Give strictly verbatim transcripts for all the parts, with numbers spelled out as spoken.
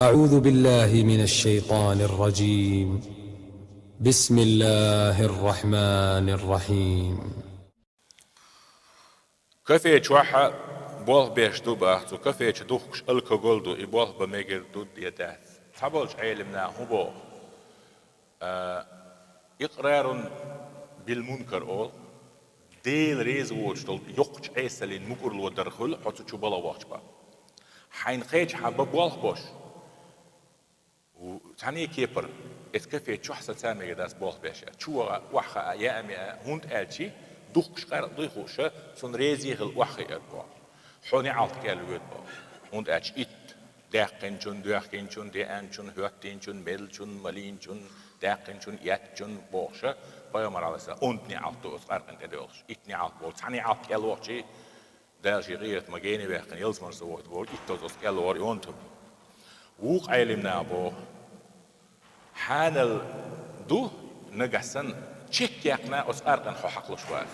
أعوذ بالله من الشيطان الرجيم. بسم الله الرحمن الرحيم. Кафе чохь болх беш ду бах, цу кафе чу духкуш алкоголь ду, и болх бан мегар ду я дац. Цхьаболчу Ӏелам наха хӀун боху? А, икърарун бил мункар олу, Дела реза воцуш долу йоккхачу Ӏесаллин мукӀарло дар хуьлу хьо цу чу балха вахча бан. Хьайна кхечахьа бан болх бош. У, цхьаьний кепара, эцу кафе чохь саца мегар дац болх беш. Чу ваха, охьахаа, яа меа, хӀунда аьлча духкуш къаркъа дуй хууша, цунна реза хила охьахиар боху. Хьо неӀалт кӀел воьду боху. ХӀунда аьлча итт, даьккхинчун, доьхкинчун, деанчун, хӀоьттинчун, меллачун, малийначун, даьккхинчун, эттачун бохуша, пайхамар Ӏалайхиссалам, онда неӀалт ду оцу къаркъана тӀедоьлхуш. Итт неӀалт болу, цхьа неӀалт кӀел вахчий, Дала шен гӀийрат ма генаваьккхина, ялсамане со вахта боху, итт оцу кӀел вахара и онда хӀума. Вукху Ӏелам наха боху. Хьанал ду, нагахь санна, чек яьккхина оцу къаркъана хьо хьакхалуш вац.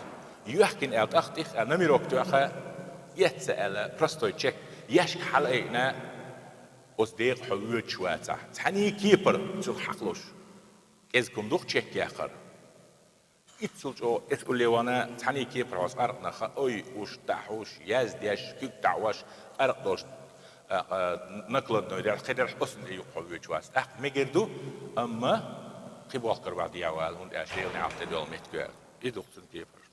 Йоьхкина аьлла, тӀаккха тӀехь а номерок тоьхна, эцца аьлла, простой чек, яьшка хьала айина, оцу декъа хьо воьдуш вацахь. Цхьаьний кепара цунах хьакхалуш. КӀезиг хӀума ду-кх чек яккхар. Иццул чӀогӀа эцу улле вахана, цхьаьний кепара хьо оцу къаркъанах ой уш, дахьуш, яздеш, куьг таӀош, къаркъа долуш, а, а, накладной дерш, кхидерш оцунна юкъа хьо воьдуш вац. ТӀаккха мегар ду, амма кхин болх кара бахьа дехьавала, хӀунда аьлча Делан неӀалт тӀедоьлху меттиг ю аьлла. И ду-кх цуьнан кепара.